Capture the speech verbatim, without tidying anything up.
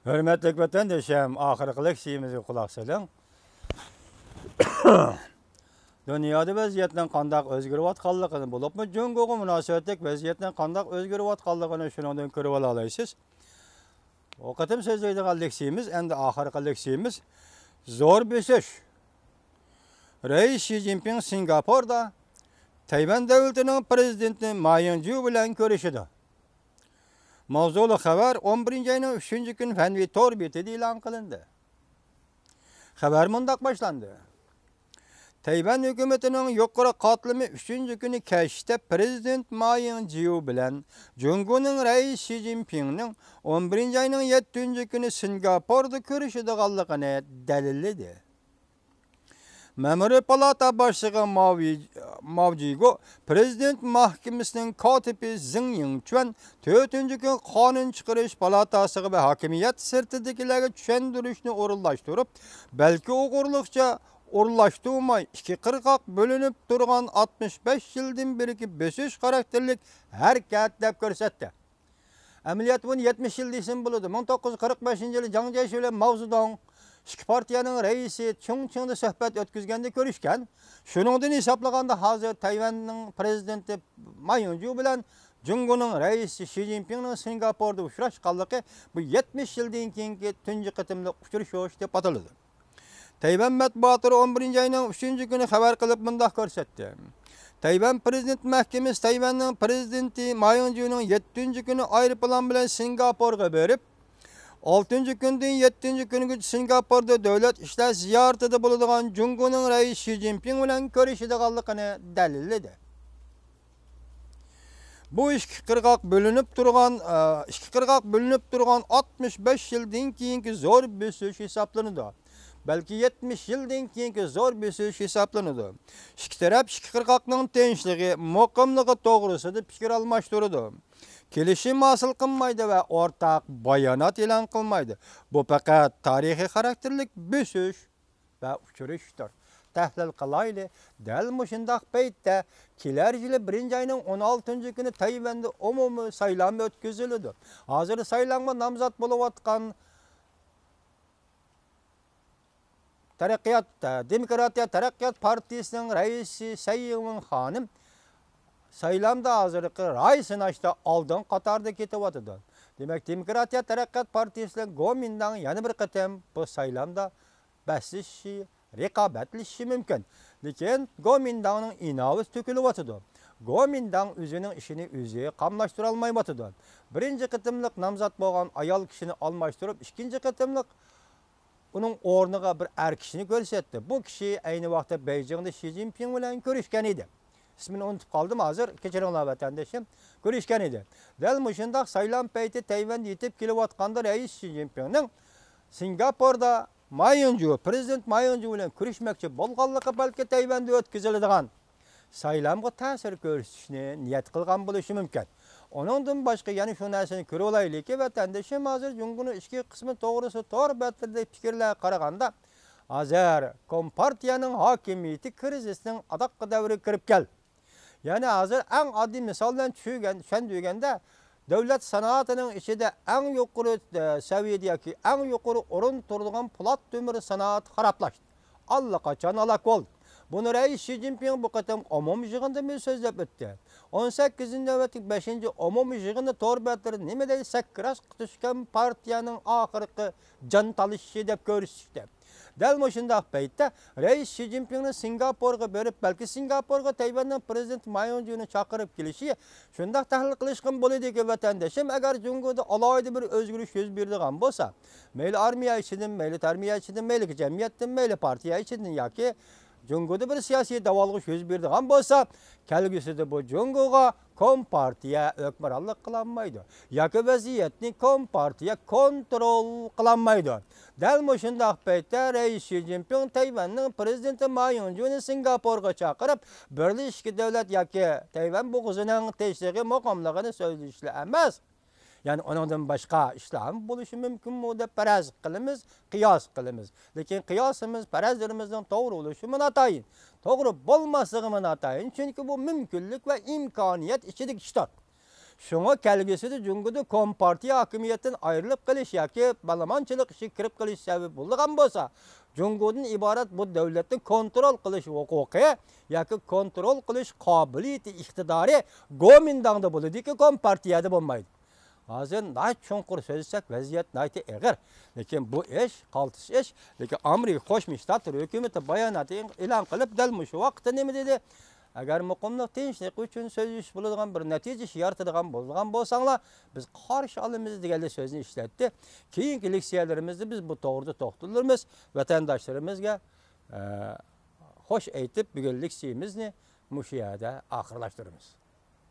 ھۆرمەتلىك ۋەتەندىشىم، ئاخىرقى لېكسىيىمىزگە قۇلاق سېلىڭ. دۇنيادا ۋەزىيەتنىڭ قانداق ئۆزگىرىۋاتقانلىقىنى، بولۇپمۇ جۇڭگوغا مۇناسىۋەتلىك ۋەزىيەتنىڭ قانداق ئۆزگىرىۋاتقانلىقىنى شۇنىڭدىن كۆرۈۋالالايسىز. بۇ قېتىم سۆزلەيدىغان لېكسىيىمىز، ئەمدى ئاخىرقى لېكسىيىمىز، زور بۆسۈش. رەئىس شى جىنپىڭ سىنگاپوردا تەيۋەن دۆلىتىنىڭ پىرېزىدېنتى ما يىڭجيۇ بىلەن كۆرۈشىدۇ. ماۋزۇلۇق خەۋەر ئون بىرىنچى ئاينىڭ ئۈچىنچى كۈنى فەنۋى تور بېتىدە ئېلان قىلىندى. خەۋەر مۇنداق باشلاندى. تەيۋەن ھۆكۈمىتىنىڭ يۇقىرى قاتلىمى ئۈچىنچى كۈنى كەچتە پىرېزىدېنت ما يىڭجيۇ بىلەن جۇڭگونىڭ رەئىسى شى جىنپىڭنىڭ ئون بىرىنچى ئاينىڭ يەتتىنچى كۈنى سىنگاپوردا كۆرۈشىدىغانلىقىنى دەلىللىدى. مەمۇرىي پالاتا باشلىقى ماۋ يى-، ماۋ جىگو، پىرېزىدېنت مەھكىمىسىنىڭ كاتىپى زېڭ يىڭچۈەن تۆتىنچى كۈن قانۇن چىقىرىش پالاتاسىغا ۋە ھاكىمىيەت سىرتىدىكىلەرگە چۈشەندۈرۈشنى ئورۇنلاشتۇرۇپ، بەلكى ئوغرىلىقچە ئورۇنلاشتۇرماي، ئىككى قىرغاق بۆلۈنۈپ تۇرغان ئاتمىش بەش يىلدىن بېرىكى بۆسۈش خاراكتېرلىك ھەرىكەت دەپ كۆرسەتتى. ئەمەلىيەتتە بۇنى يەتمىش يىل دېسىمۇ بولىدۇ. مىڭ توققۇز يۈز قىرىق بەشىنچى يىلى جاڭ جيەشى بىلەن ماۋ زېدۇڭ ئىككى پارتىيەنىڭ رەئىسى چۇڭچىڭدا سۆھبەت ئۆتكۈزگەندە كۆرۈشكەن. شۇنىڭدىن ھېسابلىغاندا، ھازىر تەيۋەننىڭ پىرېزىدېنتى ما يىڭجيۇ بىلەن جۇڭگونىڭ رەئىسى شى جىنپىڭنىڭ سىنگاپوردا ئۇچراشقانلىقى بۇ يەتمىش يىلدىن كېيىنكى تۇنجى قېتىملىق ئۇچرىشىش دەپ ئاتىلىدۇ. تەيۋەن مەتبۇئاتلىرى ئون بىرىنچى ئاينىڭ ئۈچىنچى كۈنى خەۋەر قىلىپ مۇنداق كۆرسەتتى. تەيۋەن پىرېزىدېنت مەھكىمىسى تەيۋەننىڭ پىرېزىدېنتى ما يىڭجيۇنىڭ يەتتىنچى كۈنى ئايروپىلان بىلەن سىنگاپورغا بېرىپ، ئالتىنچى كۈندىن يەتتىنچى كۈنگىچە سىنگاپوردا دۆلەت ئىشلار زىيارىتىدە بولىدىغان جۇڭگونىڭ رەئىسى شى جىنپىڭ بىلەن كۆرۈشىدىغانلىقىنى دەلىللىدى. بۇ ئىككى قىرغاق بۆلۈنۈپ تۇرغان، ئىككى قىرغاق بۆلۈنۈپ تۇرغان ئاتمىش بەش يىلدىن كېيىنكى زور بۆسۈش ھېسابلىنىدۇ. بەلكى يەتمىش يىلدىن كېيىنكى زور بۆسۈش ھېسابلىنىدۇ. ئىككى تەرەپ ئىككى قىرغاقنىڭ تىنچلىقى، مۇقىملىقى توغرىسىدا پىكىر ئالماشتۇرىدۇ. كېلىشىم ھاسىل قىلمايدۇ ۋە ئورتاق بايانات ئېلان قىلمايدۇ. بۇ پەقەت تارىخىي خاراكتېرلىك بۆسۈش ۋە ئۇچرىشىشتۇر. تەھلىل قىلايلى. دەل مۇشۇنداق پەيتتە، كېلەر يىلى بىرىنچى ئاينىڭ ئون ئالتىنچى كۈنى تەيۋەندە ئومۇمىي سايلام ئۆتكۈزۈلىدۇ. ھازىر سايلامغا نامزات بولۇۋاتقان تەرەققىيات، دېموكراتىيە تەرەققىيات پارتىيىسىنىڭ رەئىسى سەي ئىڭۋېن خانىم سايلامدا ھازىرقى راي سىناشتا ئالدىنقى قاتاردا كېتىۋاتىدۇ. دېمەك، دېموكراتىيە تەرەققىيات پارتىيىسى بىلەن گومىنداڭ يەنە بىر قېتىم بۇ سايلامدا بەسلىشىشى، رىقابەتلىشىشى مۇمكىن. لېكىن گومىنداڭنىڭ ئىناۋىتى تۆكۈلۈۋاتىدۇ. گومىنداڭ ئۆزىنىڭ ئىشىنى ئۆزى قاملاشتۇرالمايۋاتىدۇ. بىرىنچى قېتىملىق نامزات بولغان ئايال كىشىنى ئالماشتۇرۇپ، ئىككىنچى قېتىملىق ئۇنىڭ ئورنىغا بىر ئەر كىشىنى كۆرسەتتى. بۇ كىشى ئەينى ۋاقىتتا بېيجىڭدا شى جىنپىڭ بىلەن كۆرۈشكەن ئىدى. ئىسمىنى ئۇنتۇپ قالدىم ھازىر، كەچۈرۈڭلار ۋەتەندىشىم. كۆرۈشكەن ئىدى. دەل مۇشۇنداق سايلام پەيتى تەيۋەندە يېتىپ كېلىۋاتقاندا رەئىس شى جىنپىڭنىڭ سىنگاپوردا ما يىڭجيۇ، پىرېزىدېنت ما يىڭجيۇ بىلەن كۆرۈشمەكچى بولغانلىقى بەلكى تەيۋەندە ئۆتكۈزۈلىدىغان سايلامغا تەسىر كۆرسىتىشنى نىيەت قىلغان بولۇشى مۇمكىن. ئۇنىڭدىن باشقا يەنە شۇ نەرسىنى كۆرۈۋالايلىكى، ۋەتەندىشىم ھازىر جۇڭگونىڭ ئىچكى قىسمى توغرىسىدا تور بەتلىرىدە پىكىرلەرگە قارىغاندا، ھازىر كومپارتىيەنىڭ ھاكىمىيىتى كىرىزىسنىڭ ئاداققى دەۋرىگە كىرىپ كەلدى. يەنى ھازىر ئەڭ ئاددىي مىسال بىلەن چۈشەنگەن-، چۈشەندۈرگەندە، دۆلەت سانائىتىنىڭ ئىچىدە ئەڭ يۇقىرى، ئە، سەۋىيەدە ياكى ئەڭ يۇقىرى ئورۇن تۇرىدىغان پولات تۆمۈر سانائىتى خارابلاشتى. ئاللىقاچان ھالاك بولدى. بۇنى رەئىس شى جىنپىڭ بۇ قېتىمقى ئومۇمىي يىغىندا مۇنداق سۆزلەپ ئۆتتى. ئون سەككىزىنچى نۆۋەتلىك بەشىنچى ئومۇمىي يىغىندا تور بەتلىرى نېمە دەي سەكرەش قىتىشكەن پارتىيەنىڭ ئاخىرقى جان تالىشىشى دەپ كۆرسىتىشتى. دەل مۇشۇنداق پەيتتە رەئىس شى جىنپىڭنىڭ سىنگاپورغا بېرىپ، بەلكى سىنگاپورغا تەيۋەننىڭ پىرېزىدېنتى ما يىڭجيۇنى چاقىرىپ كېلىشى شۇنداق تەھلىل قىلىشقىمۇ بولىدۇكى، ۋەتەندىشىم، ئەگەر جۇڭگودا ئالاھىدە بىر ئۆزگىرىش يۈز بېرىدىغان بولسا، مەيلى ئارمىيە ئىچىدىن، مەيلى ئارمىيە ئىچىدىن، مەيلى جەمئىيەتتىن، مەيلى پارتىيە ئىچىدىن ياكى جۇڭگودا بىر سىياسىي داۋالغۇش يۈز بېرىدىغان بولسا، كەلگۈسىدە بۇ جۇڭگوغا كومپارتىيە ھۆكۈمرانلىق قىلالمايدۇ ياكى ۋەزىيەتنى كومپارتىيە كونترول قىلالمايدۇ. دەل مۇشۇنداق پەيتتە رەئىس شى جىنپىڭ تەيۋەننىڭ پىرېزىدېنتى ما يىڭجيۇنى سىنگاپورغا چاقىرىپ، بىرلىشىش دۆلەت ياكى تەيۋەن بوغۇزىنىڭ تىنچلىقى، مۇقىملىقىنى سۆزلىشىلا ئەمەس، يەنى ئۇنىڭدىن باشقا ئىشلارمۇ بولۇشى مۇمكىنمۇ دەپ پەرەز قىلىمىز، قىياس قىلىمىز. لېكىن قىياسىمىز، پەرەزلىرىمىزنىڭ توغرا بولۇشىمۇ ناتايىن. توغرا بولماسلىقىمۇ ناتايىن، چۈنكى بۇ مۇمكىنلىك ۋە ئىمكانىيەت ئىچىدىكى ئىشتۇر. شۇڭا كەلگۈسىدە جۇڭگودا كومپارتىيە ھاكىمىيەتتىن ئايرىلىپ قېلىش ياكى پارلىمانچىلىق ئىشىگە كىرىپ قېلىش سەۋەب بولىدىغان بولسا، جۇڭگودىن ئىبارەت بۇ دۆلەتنى كونترول قىلىش ھوقۇقى ياكى كونترول قىلىش قابىلىيىتى، ئىقتىدارى گومىنداڭدا بولىدۇكى، كومپارتىيەدە بولمايدۇ. ھازىر ناھايىتى چوڭقۇر سۆزلىسەك، ۋەزىيەت ناھايىتى ئېغىر. لېكىن بۇ ئىش قالتىس ئىش. لېكىن ئامېرىكا قوشما شتاتلىرى ھۆكۈمىتى بايانات ئېلان قىلىپ، دەل مۇشۇ ۋاقىتتا نېمە دېدى؟ ئەگەر مۇقىملىق، تىنچلىق ئۈچۈن سۆزلىشىش بولىدىغان بىر نەتىجە ئىش يارىتىدىغان بولىدىغان بولساڭلار، بىز قارشى ئالىمىز دېگەندەك سۆزنى ئىشلەتتى. كېيىنكى لېكسىيەلىرىمىزدە بىز بۇ توغرىدا توختىلىرمىز. ۋەتەنداشلىرىمىزغا، ئە، خوش ئېيتىپ، بۈگۈن لېكسىيىمىزنى مۇشۇ يەردە ئاخىرلاشتۇرىمىز.